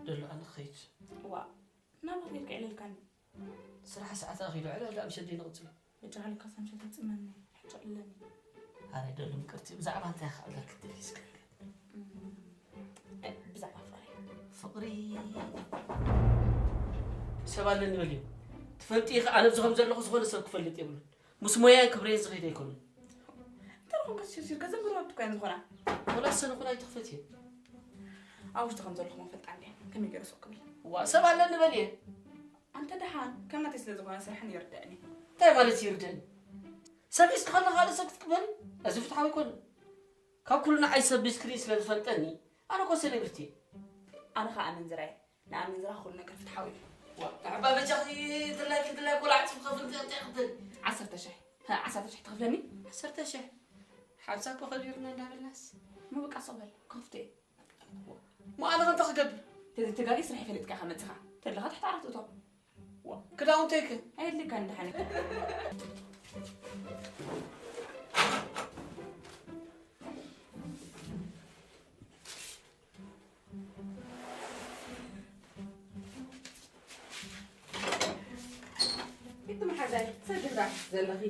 ደሎ ኣነ ክኸይድ። ዋ፣ ናብኣ ከይድካ ዕለልካኒ። ስራሕ ሰዓት ኣኺሉ ዕላል ደኣ ምሸት ደይ ንቕጽሎ። በጃኻ ልካ ሳምሸት ይጽመኒ፣ ሕቶ ኣለኒ። ኣረ ደሎ ምቅርቲ፣ ብዛዕባ እንታይ ክኣላ ክትደሊ እስከ? እም፣ እ፣ ብዛዕባ ፍቕሪ። ፍቕሪ። ሰብ ኣለኒ በልዮ። ትፈልጢ ኢኺ፣ ኣነ ኣብዚ ከም ዘለኹ ዝኾነ ሰብ ክፈልጥ የብሉን። ምስ ሞያን ክብረይን ዝኸይድ ኣይኮኑን። እንተ ደኹም ከስሲርሲር ከዘንብሩ መብት እኮ እየን ዝኾና። ወላ ሰነ ኹን ኣይትኽፈት እየ። ኣብ ውሽጢ ከም ዘለኹም ፈልጣ እንዴ? ከመይ ገይረ ሱቕ ክብል? ዋ፣ ሰብ ኣለኒ በል እየ። ኣንተ ደሓን፣ ከም ናተይ ስለ ዝኾነ ስራሕን ይርደእኒ። እንታይ ማለት ይርደእኒ? ሰብ ሒዝኪ ከለኻ ካልእ ሰብ ክትቅበሊ? እዚ ፍትሓዊ ኣይኮነን። ካብ ኩሉ ንዓይ ሰብ ብስክሪን ስለ ዝፈልጠኒ፣ ኣነ እኮ ሴሌብሪቲ እየ። ኣነ ኸኣ ኣመንዝራ እየ። ንኣመንዝራ ኩሉ ነገር ፍትሓዊ እዩ። ዋ፣ ተሓባ በጃኺ ድላይኪ ድላይ ቆልዓ ጽም ከፍል እንታይ እንታይ ክትል? ዓሰርተ ሽሕ። ሀ፣ ዓሰርተ ሽሕ ትኸፍለኒ? ዓሰርተ ሽሕ። ሓብሳ እኮ ከቢርና እንዳበልናስ። ምብቃ ሶበል፣ ክኸፍቶ እየ። እሞ ኣነ ከ እንታይ ክገብር? ተዘይተጋግየ ስራሕ ይፈልጥካ ኢኻ መጺኻ። ተለኻ ትሕቲ ዓራት እቶ። ዋ፣ ክዳውንተይ ከ? ኣየድልየካን ደሓን። እቲ መሓዛይ ሰግራ ዘለኺ።